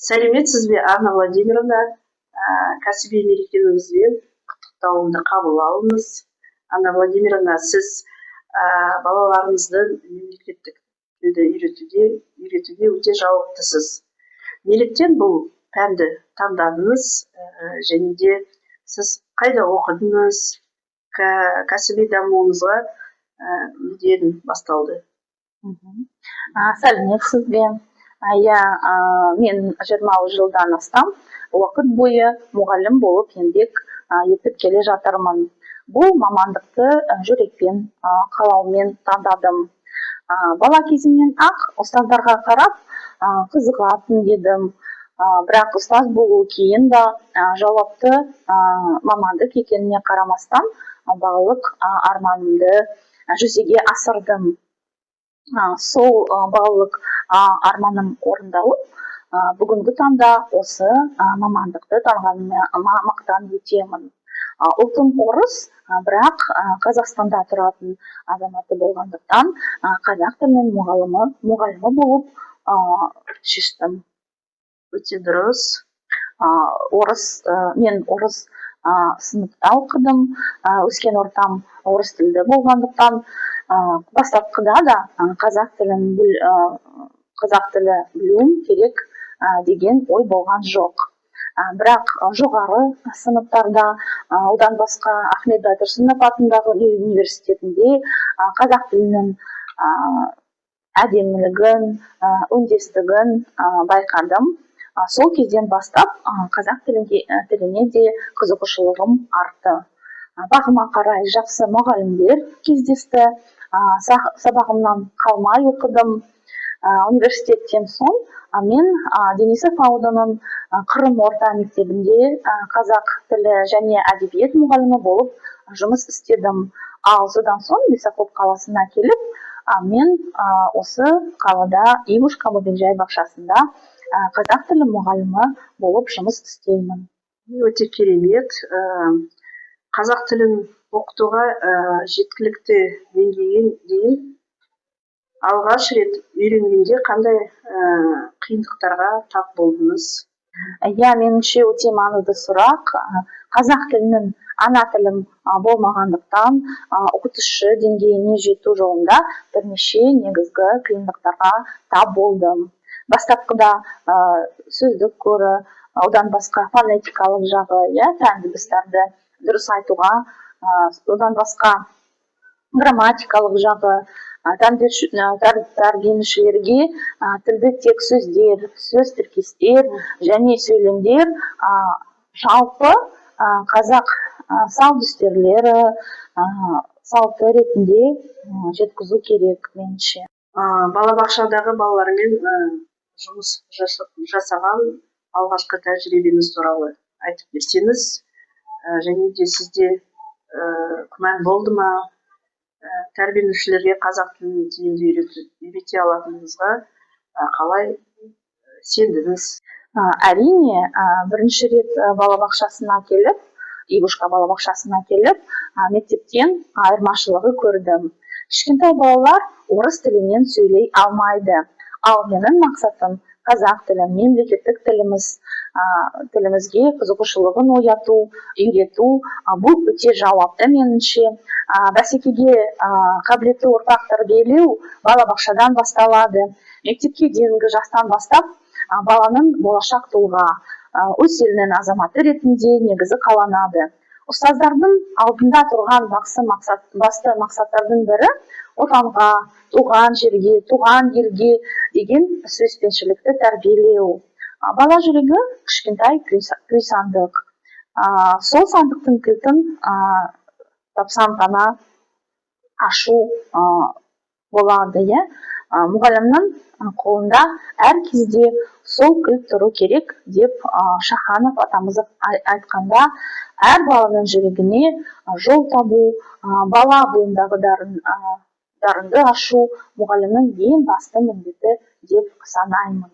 Сәлеметсіз бе, Анна Владимировна! Кәсіби мерекеңізбен құттықтауымды қабыл алыңыз. Анна Владимировна, сіз балаларымызды мемлекеттік тілді үйретуге өте жауаптысыз. Неліктен бұл пәнді таңдадыңыз және де сіз қайда оқыдыңыз, кәсіби дамуыңызға неден басталды? Сәлеметсіз бе! Иә, мен 20 жылдан астам уақыт бойы мұғалім болып еңбек етіп келе жатырмын. Бұл мамандықты жүрекпен, қалаумен таңдадым. Бала кезімнен ақ ұстаздарға қарап қызығатын едім. Бірақ ұстаз болу кейін да жауапты мамандық екеніне қарамастан, балалық арманымды жүзеге асырдым. Сол балалық арманым орындалып, бүгінгі таңда осы мамандықты таңғаныма мақтан етемін. Ұлтым орыс, бірақ Қазақстанда тұратын азаматы болғандықтан, қазақ тілінің мұғалімі болып шештім. Өте дұрыс. Орыс, мен орыс сыныпта оқыдым. Өскен ортам орыс тілді болғандықтан, бастапқыда да қазақ тілі білуім керек деген ой болған жоқ. Бірақ жоғары сыныптарда, одан басқа Ахмет Байтұрсынов атындағы университетінде қазақ тілінің әдемілігін, үндестігін байқадым. Сол кезден бастап қазақ тіліне де қызығушылығым артты. Бағыма қарай жақсы мұғалімдер кездесті, сабағымнан қалмай оқыдым. Университеттен соң мен Денисов ауданының Қырым орта мектебінде қазақ тілі және әдебиет мұғалімі болып жұмыс істедім. Ал содан соң Лисаков қаласына келіп, мен осы қалада Ивушка бөбекжай бақшасында қазақ тілі мұғалімі болып жұмыс істеймін. Өте керемет! Қазақ тілін оқытуға жеткілікті деңгейге дейін алғаш рет үйренгенде қандай қиындықтарға тап болдыңыз? Иә, меніңше, өте маңызды сұрақ. Қазақ тілінің ана тілім болмағандықтан, оқытушы деңгейіне жету жолында бірнеше негізгі қиындықтарға тап болдым. Бастапқыда сөздік қоры, одан басқа фонетикалық жағы, иә, тән дыбыстарды дұрыс айтуға, одан басқа грамматикалық жағы, тәрбиеленушілерге тілді тек сөздер, сөз тіркестер және сөйлемдер, жалпы қазақ салт дәстүрлері, салты ретінде жеткізу керек, меніңше. Балабақшадағы балалармен жұмыс жасаған алғашқы тәжірибеңіз туралы айтып берсеңіз. Және де сізде күмән болды ма, тәрбиеленушілерге қазақ тілін тиімді үйрете алатыныңызға қалай сендіңіз? Әрине, бірінші рет балабақшасына келіп, Ивушка балабақшасына келіп, мектептен айырмашылығы көрдім. Кішкентай балалар орыс тілінен сөйлей алмайды. Ал менің мақсатым қазақ тілі, мемлекеттік тіліміз, тілімізге қызығушылығын ояту, үйрету. Бұл өте жауапты, меніңше. Бәсекеге қабілетті ұрпақ тәрбиелеу балабақшадан басталады. Мектепке дейінгі жастан бастап баланың болашақ тұлға, өз елінің азаматы ретінде негізі қаланады. Ұстаздардың алдында тұрған басты мақсаттардың бірі — отанға, туған жерге, туған елге деген сүйіспеншілікті тәрбиелеу. Бала жүрегі — кішкентай күй сандық. Сол сандықтың кілтін тапсаң ғана ашу болады, иә. Мұғалімнің қолында әр кезде сол кілт тұру керек деп Шаханов атамыз айтқанда, әр баланың жүрегіне жол табу, бала бойындағы дарынды ашу мұғалімнің ең басты міндеті деп санаймын.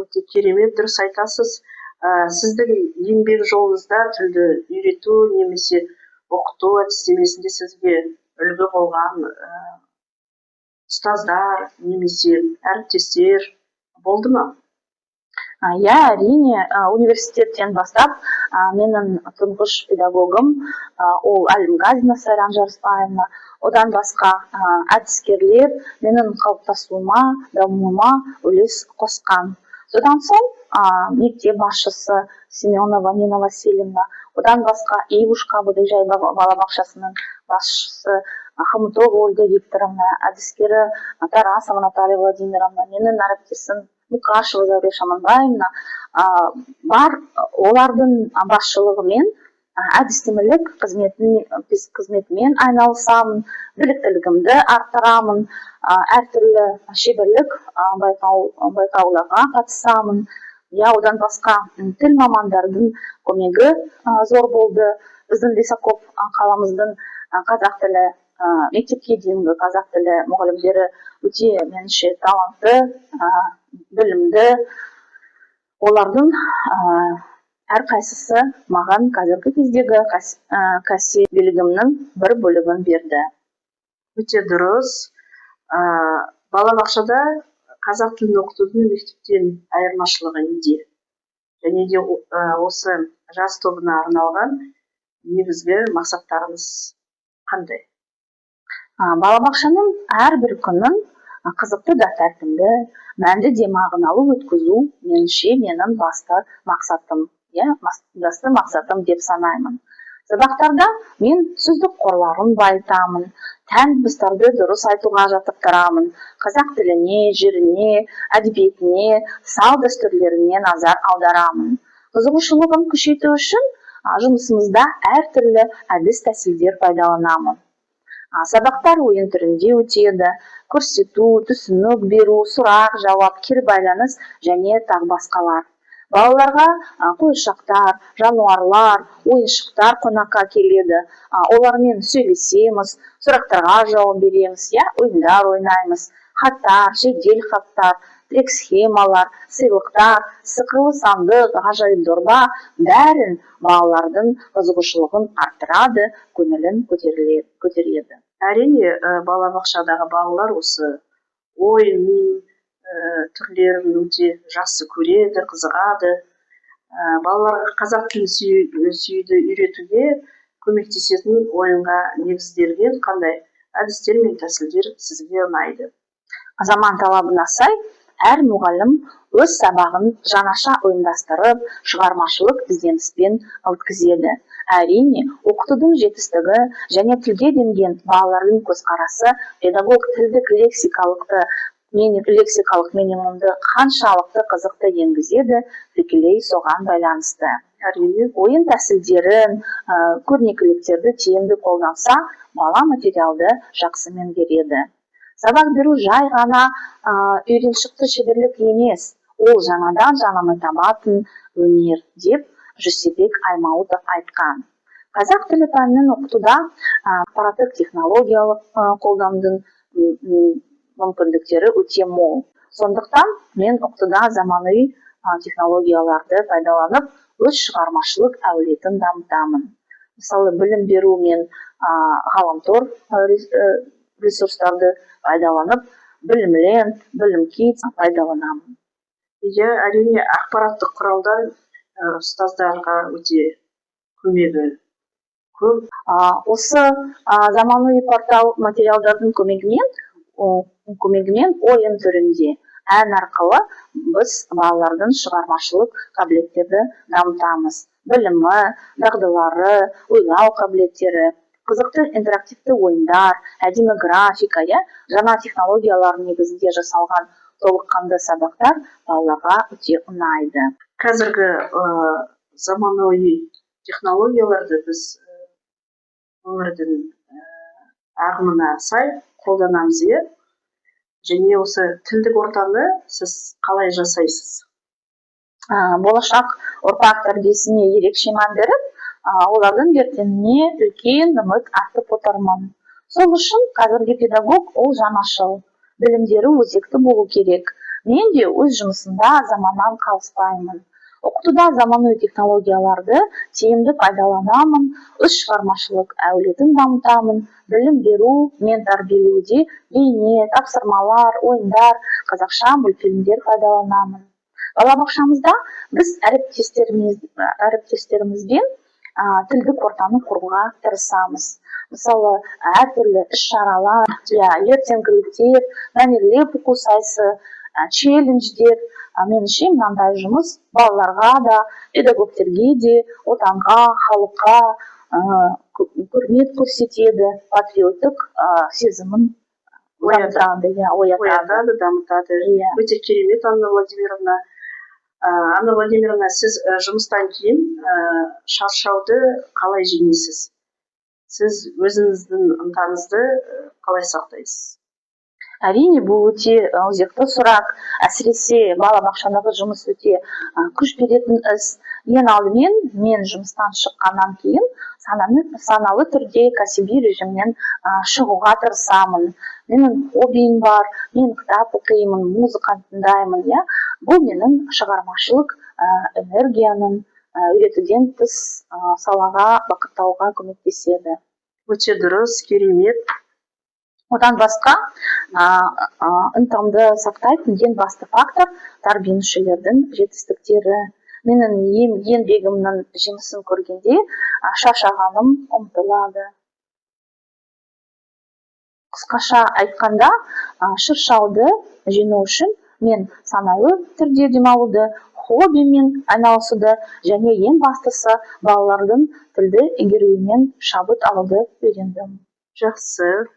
Өте керемет, дұрыс айтасыз. Сіздің еңбек жолыңызда тілді үйрету немесе оқыту әдістемесінде сізге үлгі болған ұстаздар немесе әріптестер болды ма? Иә, әрине, университеттен бастап менің тұңғыш педагогым ол Әлімғазина Сайран Жарысбаевна. Одан басқа әдіскерлер менің қалыптасуыма, дамуыма үлес қосқан. Содан соң мектеп басшысы Семенова Нина Васильевна, одан басқа Ивушка бөбекжай балабақшасының басшысы Хомутова Ольга Викторовна, әдіскері Тарасова Наталья Владимировна, менің әріптесім Мукашева Зәуреш Аманбаевна бар, олардың басшылығымен әдістемелік қызметімен айналысамын, біліктілігімді арттырамын, әртүрлі шеберлік байқауларға қатысамын. Иә, одан басқа тіл мамандардың көмегі зор болды. Біздің Лисаков қаламыздың қазақ тілі, мектепке дейінгі қазақ тілі мұғалімдері өте, меніңше, талантты, білімді. Олардың әрқайсысы маған қазіргі кездегі кәсібилігімнің бір бөлігін берді. Өте дұрыс. Балабақшада қазақ тілін оқытудың мектептен айырмашылығы неде және де осы жас тобына арналған негізгі мақсаттарыңыз қандай? Балабақшаның әрбір күнін қызықты да тәртімді, мәнді де мағыналы өткізу, меніңше, менің басты мақсатым, иә, басты мақсатым деп санаймын. Сабақтарда мен сөздік қорларын байытамын, тән дыбыстарды дұрыс айтуға жаттықтырамын, қазақ тіліне, жеріне, әдебиетіне, салт дәстүрлеріне назар аударамын. Қызығушылығын күшейту үшін жұмысымызда әртүрлі әдіс тәсілдер пайдаланамын. Сабақтар ойын түрінде өтеді: көрсету, түсінік беру, сұрақ жауап, кері байланыс және тағы басқалар. Балаларға қуыршақтар, жануарлар, ойыншықтар қонаққа келеді. Олармен сөйлесеміз, сұрақтарға жауап береміз, иә, ойындар ойнаймыз. Хаттар, жедел хаттар, тірек схемалар, сыйлықтар, сиқырлы сандық, ғажайып дорба — бәрін балалардың қызығушылығын арттырады, көңілін көтереді. Әрине, балабақшадағы балалар осы ойын түрлерін өте жақсы көреді, қызығады. Балаларға қазақ тілін сүюді үйретуге көмектесетін ойынға негізделген қандай әдістер мен тәсілдер сізге ұнайды? Заман талабына сай әр мұғалім өз сабағын жаңаша ұйымдастырып, шығармашылық ізденіспен өткізеді. Әрине, оқытудың жетістігі және тілге деген балалардың көзқарасы педагог тілдік лексикалық минимумды қаншалықты қызықты енгізеді, тікелей соған байланысты. Ойын тәсілдерін, көрнекіліктерді тиімді қолданса, бала материалды жақсы меңгереді. Сабақ беру жай ғана үйреншікті шеберлік емес, ол жаңадан жаңаны табатын өнер деп Жүсіпбек Аймауытов айтқан. Қазақ тілі пәнін оқытуда ақпараттық технологиялық қолданудың мүмкіндіктері өте мол. Сондықтан мен оқытуда заманауи технологияларды пайдаланып, өз шығармашылық әлеуетін дамытамын. Мысалы, білім беру мен ғаламтор ресурстарды пайдаланып, Білімленд, Білім Kids пайдаланамын. Иә, әрине, ақпараттық құралдар ұстаздарға өте көмегі көп. Осы заманауи портал материалдардың көмегімен ойын түрінде, ән арқылы біз балалардың шығармашылық қабілеттерді дамытамыз. Білімі, дағдылары, ойлау қабілеттері, қызықты интерактивті ойындар, әдемі графика, иә, жаңа технологиялар негізінде жасалған толыққанды сабақтар балаларға өте ұнайды. Қазіргі заманауи технологияларды біз өмірдің ағымына сай қолданамыз, иә. Және осы тілдік ортаны сіз қалай жасайсыз? Болашақ ұрпақ тәрбиесіне ерекше мән беріп, олардың ертеңіне үлкен үміт артып отырмын. Сол үшін қазіргі педагог ол жаңашыл, білімдері өзекті болу керек. Мен де өз жұмысымда заманнан қалыспаймын. Оқытуда заманауи технологияларды тиімді пайдаланамын, өз шығармашылық әлеуетін дамытамын. Білім беру мен тәрбиелеуде бейне тапсырмалар, ойындар, қазақша мультфильмдер пайдаланамын. Балабақшамызда біз әріптестерімізбен тілдік ортаны құруға тырысамыз. Мысалы, әртүрлі іс шаралар, иә, ертеңгіліктер, мәнерлеп оқу сайысы, челлендждер. Меніңше, мынандай жұмыс балаларға да, педагогтерге де отанға, халыққа құрмет көрсетеді, патриоттық сезімін Оятады. дамытады, иә, оятады. Оятады, дамытады. Иә. Өте керемет, Анна Владимировна. Анна Владимировна, сіз жұмыстан кейін шаршауды қалай жеңесіз? Сіз өзіңіздің ынтаңызды қалай сақтайсыз? Әрине, бұл өте өзекті сұрақ. Әсіресе балабақшадағы жұмыс өте күш беретін іс. Ең алдымен мен жұмыстан шыққаннан кейін саналы түрде кәсіби режимнен шығуға тырысамын. Менің хоббиім бар, мен кітап оқимын, музыка тыңдаймын, иә. Бұл менің шығармашылық энергияның үйретуден тыс салаға бағыттауға көмектеседі. Өте дұрыс, керемет. Одан басқа ынтамды сақтайтын ең басты фактор — тәрбиеленушілердің жетістіктері. Менің еңбегімнің жемісін көргенде шаршағаным ұмытылады. Қысқаша айтқанда, шаршауды жеңу үшін мен саналы түрде демалуды, хоббимен айналысуды және ең бастысы балалардың тілді игеруінен шабыт алуды үйрендім. Жақсы.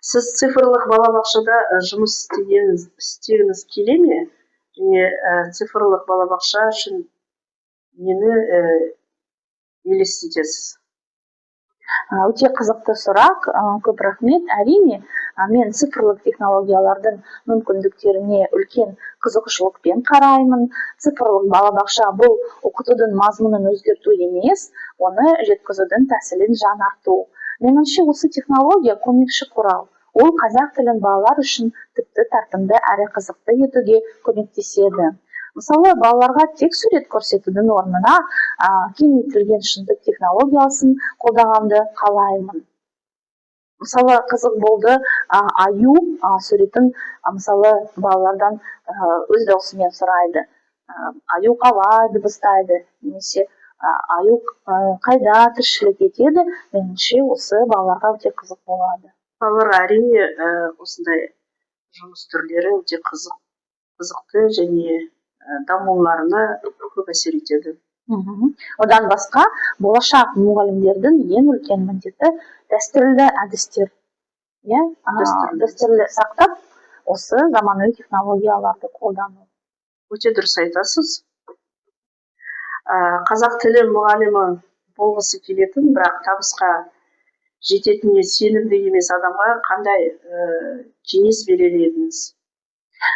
Сіз цифрлық балабақшада жұмыс істегіңіз келе ме және цифрлық балабақша үшін нені елестетесіз? Өте қызықты сұрақ, көп рахмет. Әрине, мен цифрлық технологиялардың мүмкіндіктеріне үлкен қызығушылықпен қараймын. Цифрлық балабақша — бұл оқытудың мазмұнын өзгерту емес, оны жеткізудің тәсілін жаңарту. Меніңше, осы технология — көмекші құрал. Ол қазақ тілін балалар үшін тіпті тартымды әрі қызықты етуге көмектеседі. Мысалы, балаларға тек сурет көрсетудің орнына кеңейтілген шындық технологиясын қолданғанды қалаймын. Мысалы, қызық болды, аю суретін, мысалы, балалардан өз даусымен сұрайды: аю қалай дыбыстайды немесе аю қайда тіршілік етеді? Меніңше, осы балаларға өте қызық болады. Балаларға, әрине, осындай жұмыс түрлері өте қызықты және дамуларына көп әсер етеді. Одан басқа болашақ мұғалімдердің ең үлкен міндеті — дәстүрлі әдістер, иә, Дәстүрлі. дәстүрлі сақтап, осы заманауи технологияларды қолдану. Өте дұрыс айтасыз. Қазақ тілі мұғалімі болғысы келетін, бірақ табысқа жететініне сенімді емес адамға қандай кеңес берер едіңіз?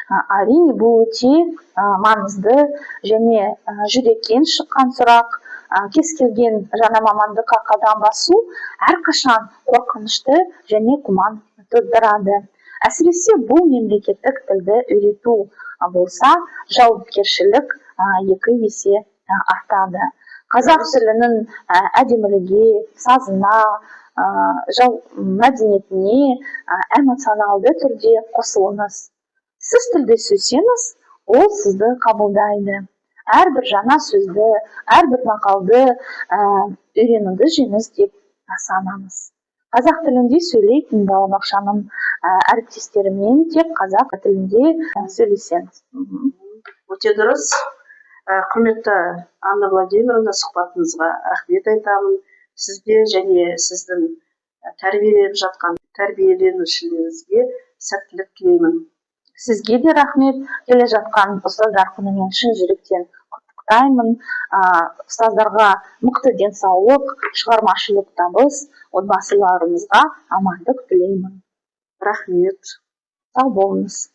Әрине, бұл өте маңызды және жүректен шыққан сұрақ. Кез келген жаңа мамандыққа қадам басу әрқашан қорқынышты және күмән тудырады. Әсіресе бұл мемлекеттік тілді үйрету болса, жауапкершілік екі есе артады. Қазақ тілінің әдеміліге, сазына, мәдениетіне эмоционалды түрде қосылыңыз. Сіз тілді сүйсеңіз, ол сізді қабылдайды. Әрбір жаңа сөзді, әрбір мақалды үйренуді жеңіс деп санаңыз. Қазақ тілінде сөйлейтін балабақшаның әріптестерімен тек қазақ тілінде сөйлесеңіз. Өте дұрыс. Құрметті Анна Владимировна, сұхбатыңызға рахмет айтамын. Сізге және сіздің тәрбиеленіп жатқан тәрбиеленушілеріңізге сәттілік тілеймін. Сізге де рахмет. Келе жатқан Ұстаздар күнімен шын жүректен құттықтаймын. Ұстаздарға мықты денсаулық, шығармашылық табыс, отбасыларыңызға амандық тілеймін. Рахмет. Сау болыңыз.